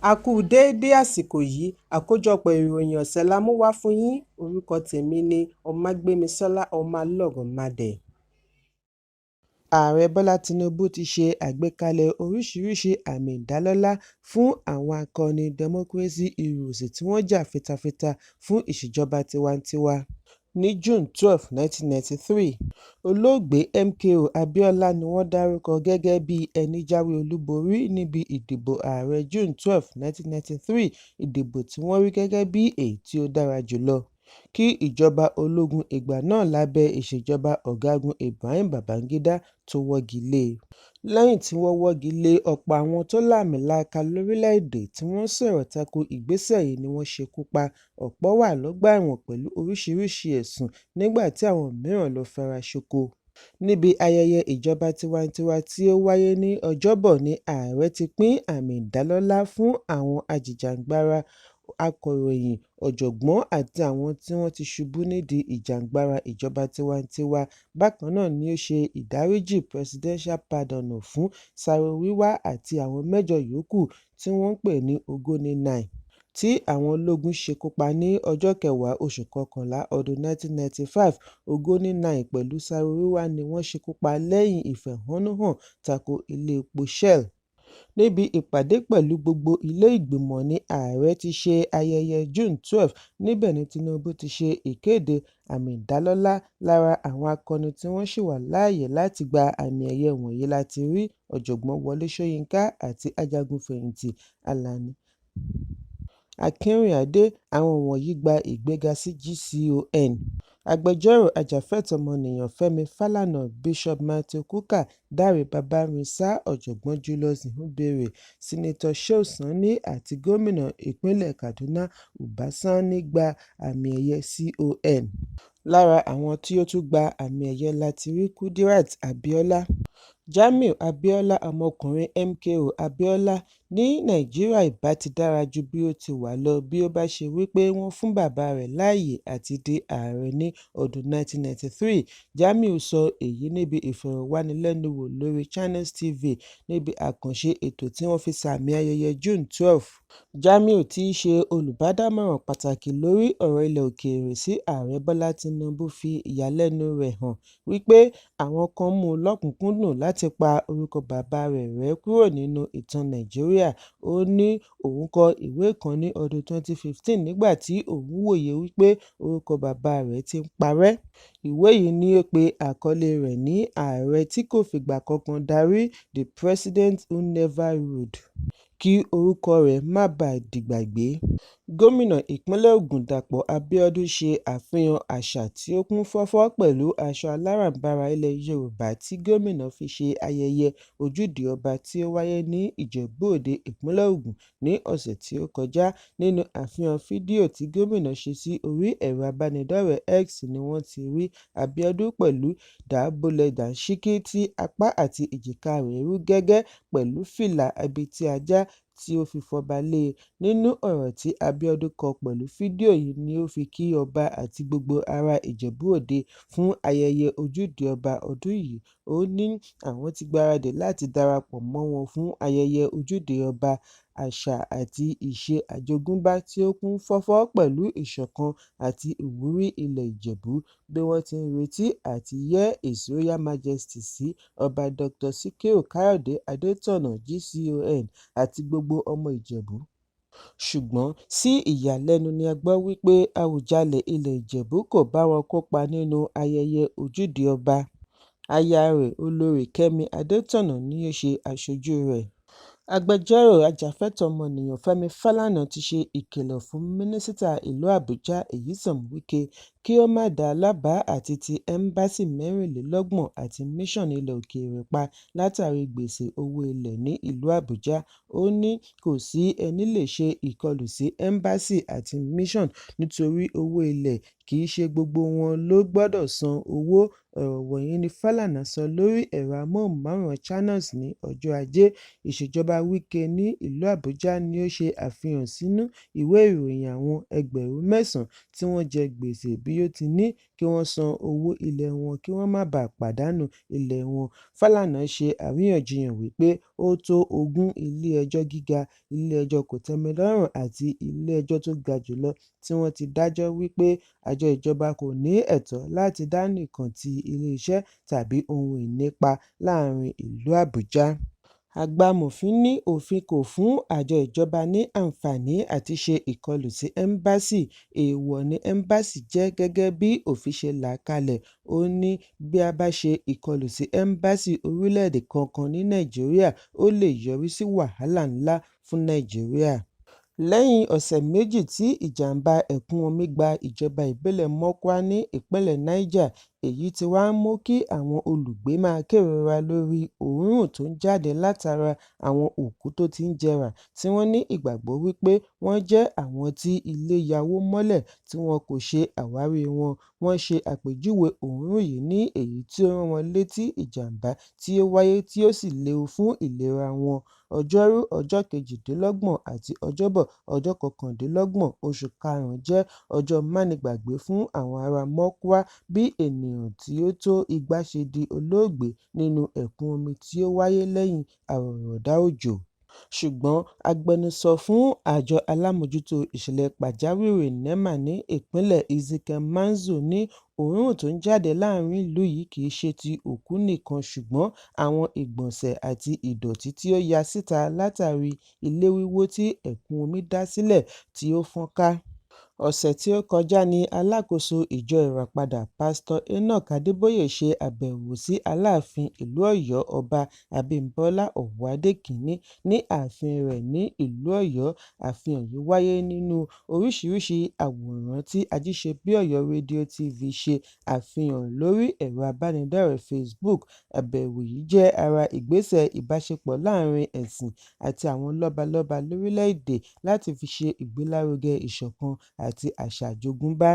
A kú déédé àsìkò yìí. Àkójọpọ̀ ìròyìn ọ̀sẹ̀ la mú wá fún yín. Orúkọ tèmi ni Ọmágbémisọ́lá Ọmọlọ́rọ̀mádé. Ààrẹ Bọ́lá Tinubu ti ṣe àgbékalẹ̀ oríṣiríṣi àmì ìdálọ́lá fún àwọn akọni Democracy Heroes tí wọ́n jà fitafita fún ìṣèjọba tiwantiwa. Ní June 12, 1993, Olóògbé MKO Abiola ni wọ́n dárúkọ gẹ́gẹ́ bí ẹni jáwé olúborí níbi ìdìbò ààrẹ June 12, 1993, ìdìbò tí wọ́n rí gẹ́gẹ́ bí èyí tí ó dára jùlọ kí ìjọba ológun ìgbà náà lábẹ́ ìṣèjọba Ọ̀gágun Ibrahim Babangida tó wọ́gi lé e. Lẹ́yìn tí wọ́n wọ́gi lé e, ọ̀pọ̀ àwọn tó láàmìlaaka lórílẹ̀-èdè tí wọ́n ń sọ̀rọ̀ tako ìgbésẹ̀ yìí ni wọ́n ṣekú pa, ọ̀pọ̀ wà lọ́gbà ẹ̀wọ̀n pẹ̀lú oríṣiríṣi ẹ̀sùn nígbà tí àwọn mìíràn lọ fara ṣoko. Níbi ayẹyẹ ìjọba tiwantiwa tí ó wáyé ní Ọjọ́bọ̀ ni ààrẹ ti pín àmì ìdálọ́lá fún àwọn ajìjàǹgbara, akọ̀ròyìn, ọ̀jọ̀gbọ́n àti àwọn tí wọ́n ti ṣubú nídìí ìjàngbara ìjọba tiwantiwa. Bákan náà ni ó ṣe ìdáríjì "presidential pardon" fún Saro-Wiwa àti àwọn mẹ́jọ yòókù tí wọ́n ń pè ní Ogoni Nine tí àwọn ológun ṣekú pa ní ọjọ́ 10 oṣù kọkànlá ọdún 1995. Ogoni Nine pẹ̀lú Saro-Wiwa ni wọ́n ṣekú pa lẹ́yìn ìfẹ̀hónúhàn tako ilé epo Shell. Níbi ìpàdé pẹ̀lú gbogbo ilé ìgbìmọ̀ ní ààrẹ ti ṣe ayẹyẹ June 12, níbẹ̀ ni Tinubu ti ṣe ìkéde àmì ìdálọ́lá. Lára àwọn akọni tí wọ́n ṣì wà láàyè láti gba àmì ẹ̀yẹ wọ̀nyí láti rí Ọ̀jọ̀gbọ́n Wọlé Ṣóyínká àti Ajagun-fẹ̀yìntì Àlàní Akinrínádádé. Àwọn wọ̀nyí gba ìgbéga sí GCON. Agbẹjọ́rò ajàfẹ́tọ̀ọ́ ọmọnìyàn Fẹ́mi Fálànà, Bishop Matthew Kukah, Dáre Bàbárìnsà, Ọ̀jọ̀gbọ́n Julius Ehúbẹ̀rẹ̀, Sínátọ̀ Shehu Sani àti Gómìnà ìpínlẹ̀ Kaduna Uba Sani gba àmì ẹ̀yẹ CON. Lára àwọn tí ó tún gba àmì ẹ̀yẹ láti rí Kudirat Abiola. Jamiu Abiola, ọmọkùnrin MKO Abiola, ní Nàìjíríà ìbá ti dára ju bí ó ti wà lọ bí ó bá ṣe wípé wọ́n fún bàbá rẹ̀ láyè àti di ààrẹ ní ọdún 1993. Jamiu sọ èyí níbi ìfọ̀rọ̀wánilẹ́nuwò lórí Channels TV níbi àkànṣe ètò tí wọ́n fi sààmì ayẹyẹ June 12. Jamiu tí í ṣe olùbádámọ̀ràn pàtàkì lórí ọ̀rọ̀ ilẹ̀ òkèèrè sí Ààrẹ Bọ́lá Tinubu fi ìyàlẹ́nu rẹ̀ hàn wípé àwọn kan mú lọ́kùn-ún-kúndùn láti pa orúkọ bàbá rẹ̀ rẹ́ kúrò nínú ìtàn Nàìjíríà. Ó ní òun kọ ìwé kan ní ọdún 2015 nígbà tí òun wòye wípé orúkọ bàbá rẹ̀ ti ń parẹ́. Ìwé yìí ni ó pe àkọlé rẹ̀ ní "Ààrẹ tí kò fìgbà kankan darí", The President Who Never Ruled, kí orúkọ rẹ̀ má baà dìgbàgbé. Gómìnà ìpínlẹ̀ Ògùn Dàpọ̀ Abíọ́dún ṣe àfihàn àṣà tí ó kún fọ́fọ́ pẹ̀lú aṣọ aláràǹbarà ilẹ̀ Yorùbá tí gómìnà fi ṣe ayẹyẹ Ojúde Ọba tí ó wáyé ní Ìjẹ̀bú-Òde, ìpínlẹ̀ Ògùn ní ọ̀sẹ̀ tí ó kọjá. Nínú àfihàn fídíò tí gómìnà ṣe sí orí ẹ̀rọ ìbánidọ́rẹ̀ẹ́ X ni wọ́n ti rí Abíọ́dún pẹ̀lú dábólẹ̀ dàńṣíkí tí apá àti èjìká rẹ̀ rú gẹ́gẹ́ pẹ̀lú fìlà abetí-ajá tí ó fi fọba lé e. Nínú ọ̀rọ̀ tí Abíọ́dún kọ pẹ̀lú fídíò yìí ni ó fi kí ọba àti gbogbo ará Ìjẹ̀bú-Òde fún ayẹyẹ Ojúde Ọba ọdún yìí. Ó ní àwọn ti gbáradì láti darapọ̀ mọ́ wọn fún ayẹyẹ Ojúde Ọba, àṣà àti ìṣe àjogúnbá tí ó kún fọ́fọ́ pẹ̀lú ìṣọ̀kan àti ìwúrí ilẹ̀ Ìjẹ̀bú, bí wọ́n ti ń retí àti yẹ́ His Royal Majesty sí, Ọba Dr. Sikiru Káyọ̀dé Adétọ̀nà GCON àti gbogbo ọmọ Ìjẹ̀bú. Ṣùgbọ́n sí ìyàlẹ́nu ni a gbọ́ wípé Àwùjalẹ̀ ilẹ̀ Ìjẹ̀bú kò bá wọn kópa nínú ayẹyẹ Ojúde Ọba. Aya rẹ̀, Olorì Kẹ́mi Adétọ̀nà ni ó ṣe aṣojú rẹ̀. Agbẹjọ́rò ajàfẹ́tọ̀ọ́ ọmọnìyàn Fẹ́mi Fálànà ti ṣe ìkìlọ̀ fún Mínísítà ìlú Àbújá Nyesom Wike kí ó má dá lábàá àti ti ẹ́mbásì 24 àti míṣọ̀nù ilẹ̀ òkèèrè pa látàrí gbèsè owó ilẹ̀ ní ìlú Àbújá. Ó ní kò sí ẹní lè ṣe ìkọlù sí ẹ́mbásì àti míṣọ̀nù nítorí owó ilẹ̀, kì í ṣe gbogbo wọn ló gbọdọ̀ san owó. Ọ̀rọ̀ wọ̀nyí ni Fálànà sọ lórí ẹ̀rọ amóhùnmáwòrán Channels ní ọjọ́ Ajé. Ìṣèjọba Wike ní ìlú Àbújá ni ó ṣe àfihàn sínú ìwé ìròyìn àwọn 9,000 tí wọ́n jẹ gbèsè bí ó ti ní kí wọ́n san owó ilẹ̀ wọn kí wọ́n má baà pàdánù ilẹ̀ wọn. Fálànà ṣe àríyànjiyàn wípé ó tó ogún ilé-ẹjọ́ gíga, ilé-ẹjọ́ kòtẹ́milọ́rùn àti ilé-ẹjọ́ tó ga jù lọ tí wọ́n ti dájọ́ wípé àjọ ìjọba kò ní ẹ̀tọ́ láti dá nìkan ti ilé-iṣẹ́ tàbí ohun ìní pa láàárín ìlú Àbújá. Àgbà amòfin ní òfin kò fún àjọ ìjọba ní àǹfààní àti ṣe ìkọlù sí ẹ́mbásì, èèwọ̀ ni ẹ́mbásì jẹ́ gẹ́gẹ́ bí òfin ṣe là á kalẹ̀. Ó ní bí a bá ṣe ìkọlù sí ẹ́mbásì orílẹ̀-èdè kankan ní Nàìjíríà, ó lè yọrí sí wàhálà ńlá fún Nàìjíríà. Lẹ́yìn ọ̀sẹ̀ méjì tí ìjàm̀bá ẹ̀kún-omi gba ìjọba ìbílẹ̀ Mokwa ní ìpínlẹ̀ Niger, èyí tí wá ń mú kí àwọn olùgbé máa kérora lórí òórùn tó ń jáde látara àwọn òkú tó ti ń jẹrà tí wọ́n ní ìgbàgbọ́ wípé wọ́n jẹ́ àwọn tí ilé ya wó mọ́lẹ̀ tí wọn kò ṣe àwárí wọn, wọ́n ṣe àpèjúwe òórùn yìí ní èyí tí ó rán wọn létí ìjàm̀bá tí ó wáyé tí ó sì léwu fún ìlera wọn. Ọjọ́rú ọjọ́ 28 àti Ọjọ́bọ̀ ọjọ́ 29 oṣù karùn-ún jẹ́ ọjọ́ mánigbàgbé fún àwọn ará Mokwa bí ènìyàn tí ó tó 200 ṣe di olóògbé nínú ẹ̀kún-omi tí ó wáyé lẹ́yìn àrọ̀rọ̀dá òjò. Ṣùgbọ́n agbẹnusọ fún àjọ alámòjútó ìṣẹ̀lẹ̀ pàjáwìrì NEMA ní ìpínlẹ̀ Ezekiel Manzo ní òórùn tó ń jáde láàárín ìlú yìí kì í ṣe ti òkú nìkan ṣùgbọ́n àwọn ìgbọ̀nsẹ̀ àti ìdọ̀tí tí ó ya síta látàrí ilé wíwó tí ẹ̀kún-omi dá sílẹ̀ tí ó fọ́n ká. Ọ̀sẹ̀ tí ó kọjá ní alákòóso Ìjọ Ìràpadà Pásítọ̀ Enoch Adébóyè ṣe àbẹ̀wò sí Aláàfin ìlú Ọ̀yọ́ Ọba Abímbọ́lá Ọwọ́adé Kínní ní ààfin rẹ̀ ní ìlú Ọ̀yọ́. Àfihàn yìí wáyé nínú oríṣiríṣi àwòrán tí Ajíṣebíọ̀yọ́ Rédíò TV ṣe àfihàn lórí ẹ̀rọ ìbánidọ́rẹ̀ẹ́ Facebook. Àbẹ̀wò yìí jẹ́ ara ìgbésẹ̀ ìbáṣepọ̀ láàárín ẹ̀sìn àti àwọn lọ́balọ́ba lórílẹ̀-èdè láti fi ṣe ìgbélárugẹ ìṣọ̀kan àti àṣà àjogúnbá.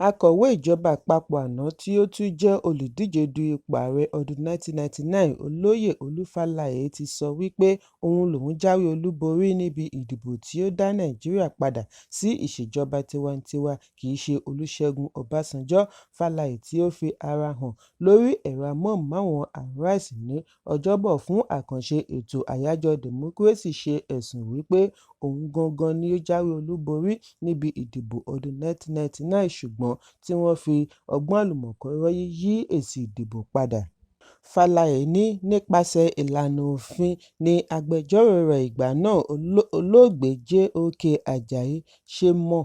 Akọ̀wé Ìjọba Àpapọ̀ àná tí ó tún jẹ́ olùdíje du ipò ààrẹ ọdún 1999, Olóyè Olú Fálaè ti sọ wípé òun lòún jáwé olúborí níbi ìdìbò tí ó dá Nàìjíríà padà sí ìṣèjọba tiwantiwa kì í ṣe Olúṣẹ́gun Ọbásanjọ́. Fálaè tí ó fi ara hàn lórí ẹ̀rọ amóhùnmáwòrán Arise ní Ọjọ́bọ̀ fún àkànṣe ètò Àyájọ́ Dẹ́mókírásì ṣe ẹ̀sùn wípé òun gangan ni ó jáwé olúborí níbi ìdìbò ọdún 1999 ṣùgbọ́n tí wọ́n fi ọgbọ́n àlùmọ̀kọ́rọ́yí yí èsì ìdìbò padà. Fálaè ní nípasẹ̀ ìlànà òfin ni agbẹjọ́ròo rẹ̀ ìgbà náà, olóògbé J.OK Àjàyí ṣe mọ̀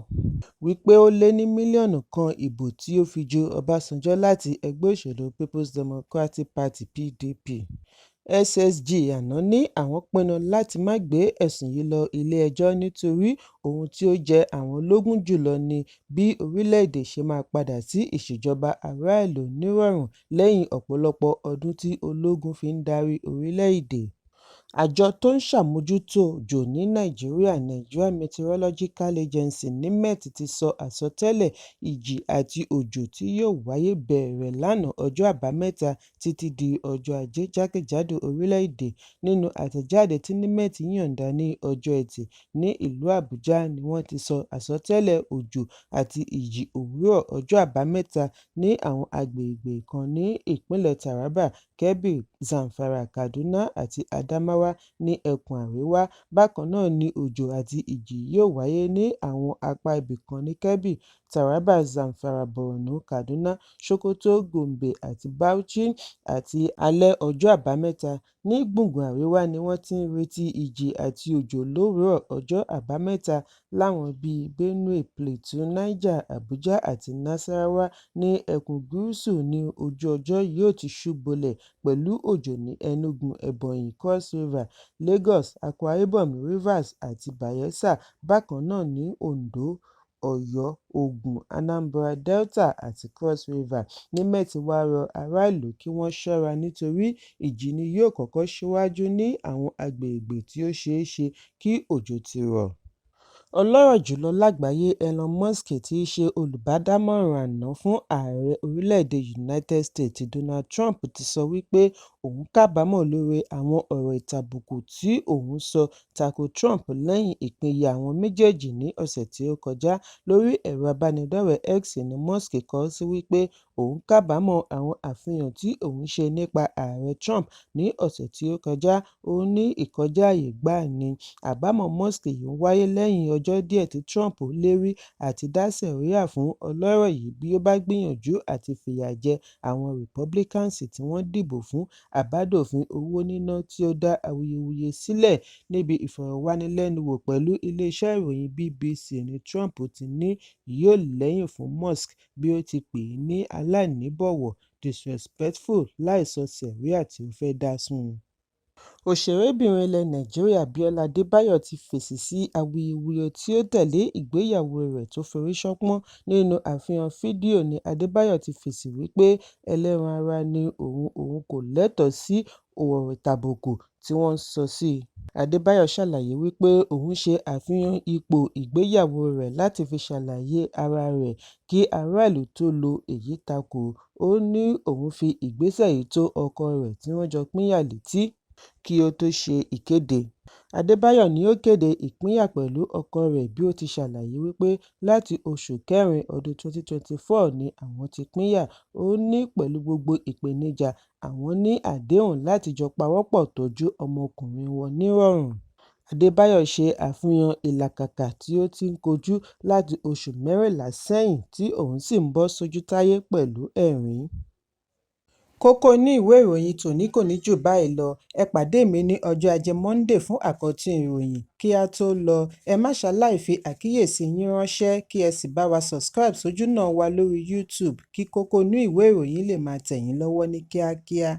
wípé ó lé ní mílíọ̀nù kan ìbò tí ó fi ju Ọbásanjọ́ láti ẹgbẹ́ òṣèlú Peoples Democratic Party (PDP). SSG àná ní àwọn pinnu láti má gbé ẹ̀sùn yìí lọ ilé-ẹjọ́ nítorí ohun tí ó jẹ àwọn lógún jùlọ ni bí orílẹ̀-èdè ṣe máa padà sí ìṣèjọba aráàlú nírọ̀rùn lẹ́yìn ọ̀pọ̀lọpọ̀ ọdún tí ológun fi ń darí orílẹ̀-èdè. Àjọ tó ń ṣàmójútó òjò ní Nàìjíríà Nigeria Meteorological Agency (NIMET) ti sọ àsọtẹ́lẹ̀ ìjì àti òjò tí yóò wáyé bẹ̀rẹ̀ lánàá ọjọ́ Àbámẹ́ta títí di ọjọ́ Ajé jákèjádò orílẹ̀-èdè. Nínú àtẹ̀jáde tí NIMET yọ̀ǹda ní ọjọ́ Ẹtì ní ìlú Àbújá ni wọ́n ti sọ àsọtẹ́lẹ̀ òjò àti ìjì òwúrọ̀ ọjọ́ Àbámẹ́ta ní àwọn agbègbè kan ní ìpínlẹ̀ Taraba, Kebbi, Zamfara, Kaduna àti Adamawa ní ẹkùn àríwá. Bákan náà ni òjò àti ìjì yóò wáyé ní àwọn apá ibìkan ní Kebbi, Taraba, Zamfara, Borno, Kaduna, Sokoto, Gombe àti Bauchi àti alẹ́ ọjọ́ Àbámẹ́ta. Ní gbùngbùn àríwá ni wọ́n ti ń retí ìjì àti òjò lówùúrọ̀ ọjọ́ Àbámẹ́ta láwọn bíi Benue, Plateau, Niger, Abuja àti Nasarawa. Ní ẹkùn gúúsù ni ojú-ọjọ́ yóò ti ṣú bolẹ̀ pẹ̀lú òjò ní Enugu, Ebonyi, Cross River, Lagos, Akwa Ibom, Rivers àti Bayelsa bákan náà ní Ondo, Ọ̀yọ́, Ògùn, Anambra, Delta àti Cross River. NIMET wá rọ aráàlú kí wọ́n ṣọ́ra nítorí ìjì ni yóò kọ́kọ́ ṣíwájú ní àwọn agbègbè tí ó ṣeé ṣe kí òjò ti rọ̀. Ọlọ́rọ̀ jùlọ lágbàáyé Elon Musk tí í ṣe olùbádámọ̀ràn àná fún ààrẹ orílẹ̀-èdè United States Donald Trump ti sọ wípé òun kábàámọ̀ lórí àwọn ọ̀rọ̀ ìtàbùkù tí òun sọ tako Trump lẹ́yìn ìpínyà àwọn méjèèjì ní ọ̀sẹ̀ tí ó kọjá. Lórí ẹ̀rọ ìbánidọ́rẹ̀ẹ́ X ní Musk kọ sí wípé òun kábàámọ̀ àwọn àfihàn tí òun ṣe nípa ààrẹ Trump ní ọ̀sẹ̀ tí ó kọjá, ó ní ìkọjá-àyè gbáà ni. Àbámọ̀ Musk yìí ń wáyé lẹ́yìn ọjọ́ díẹ̀ tí Trump lérí àti dá sẹ̀ríà fún ọlọ́rọ̀ yìí bí ó bá gbìyànjú àti fìyà jẹ àwọn Republicans tí wọ́n dìbò fún àbádòfin owó níná tí ó dá awuyewuye sílẹ̀. Níbi ìfọ̀rọ̀wánilẹ́nuwò pẹ̀lú ilé-iṣẹ́ ìròyìn BBC ní Trump ti ní yóò lẹ́yìn fún Musk bí ó ti pè é ní aláìníbọ̀wọ̀ "disrespectful" láì sọ sẹ̀ríà tí ó fẹ́ dá fún un. Òṣèrébìnrin ilẹ̀ Nàìjíríà Bíọ́lá Adébáyọ̀ ti fèsì sí awuyewuye tí ó tẹ̀lé ìgbéyàwó rẹ̀ tó forí ṣánpọ́n. Nínú àfihàn fídíò ní Adébáyọ̀ ti fèsì wípé ẹlẹ́ran ara ni òun, òun kò lẹ́tọ̀ọ́ sí ọ̀rọ̀ ìtàbùkù tí wọ́n ń sọ sí i. Adébáyọ̀ ṣàlàyé wípé òun ṣe àfihàn ipò ìgbéyàwó rẹ̀ láti fi ṣàlàyé ara rẹ̀ kí aráàlú tó lo èyí tako. Ó ní òun fi ìgbésẹ̀ yìí tó ọkọ rẹ̀ tí wọ́n jọ pínyà létí kí ó tó ṣe ìkéde. Adébáyọ̀ ni ó kéde ìpínyà pẹ̀lú ọkọ rẹ̀ bí ó ti ṣàlàyé wípé láti oṣù kẹrin ọdún 2024 ni àwọn ti pínyà. Ó ní pẹ̀lú gbogbo ìpèníjà, àwọn ní àdéhùn láti jọ pawọ́pọ̀ tọ́jú ọmọkùnrin wọn nírọ̀rùn. Adébáyọ̀ ṣe àfihàn ìlàkàkà tí ó ti ń kojú láti oṣù 14 sẹ́yìn tí òun sì ń bọ́ sójú táyé pẹ̀lú ẹ̀rín. Kókó inú ìwé ìròyìn tòní kò ní jù báyìí lọ. Ẹ pàdé mi ní ọjọ́ Ajé Monday fún àkọ́tún ìròyìn. Kí á tó lọ, ẹ má ṣaláì fi àkíyèsí yín ránṣẹ́ kí ẹ sì bá wa subscribe sójúnà wa lórí YouTube kí kókó inú ìwé ìròyìn lè máa tẹ̀ yín lọ́wọ́ ní kíákíá.